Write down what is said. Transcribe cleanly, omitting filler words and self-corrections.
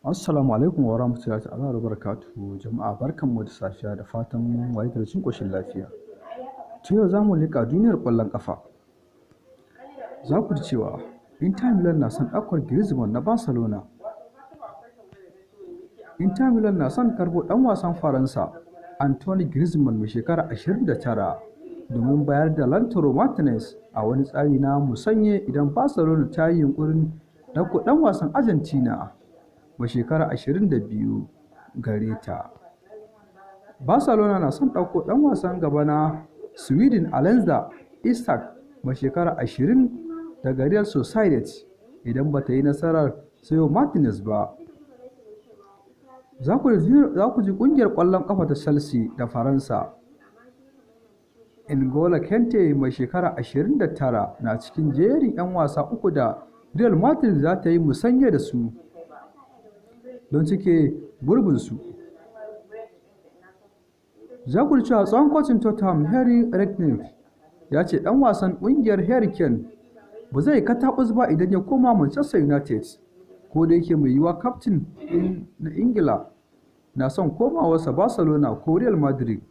Assalamu alaikum wa rahmatullahi ta'ala wa barakatuhu. Jama'a, barkanmu da safiya, da fatan mun waye gari cikin ƙoshin lafiya. Ta yau za mu leƙa duniyar ƙwallon ƙafa. Za ku ji cewa Inter Milan na son ɗaukar Griezmann na Barcelona. Inter Milan na son karɓo ɗan wasan Faransa Antoine Griezmann mai shekara 29 domin bayar da Lautaro Martinez a wani tsari na musanye idan Barcelona ta yi yunƙurin ɗauko ɗan wasan Argentina mai shekara 22 gare ta. Barcelona na son ɗauko ɗan wasan gaba na Sweden Alexander Isak mai shekara 20 daga Real Sociedad idan ba ta yi nasarar sayo Martinez ba. Za ku ji ƙungiyar ƙwallon ƙafa ta Chelsea da Faransa N'Golo Kante mai shekara 29 na cikin jerin 'yan wasa uku da Real Madrid za ta yi musanye da su don cike gurbinsu. Za ku ji cewa tsohon kocin Tottenham Harry Redknapp ya ce ɗan wasan ƙungiyar Harry Kane ba zai yi kataɓus ba idan ya koma Manchester United, kodayake mai yiwuwa kaftin ɗin na Ingila na son komawarsa Barcelona ko Real Madrid.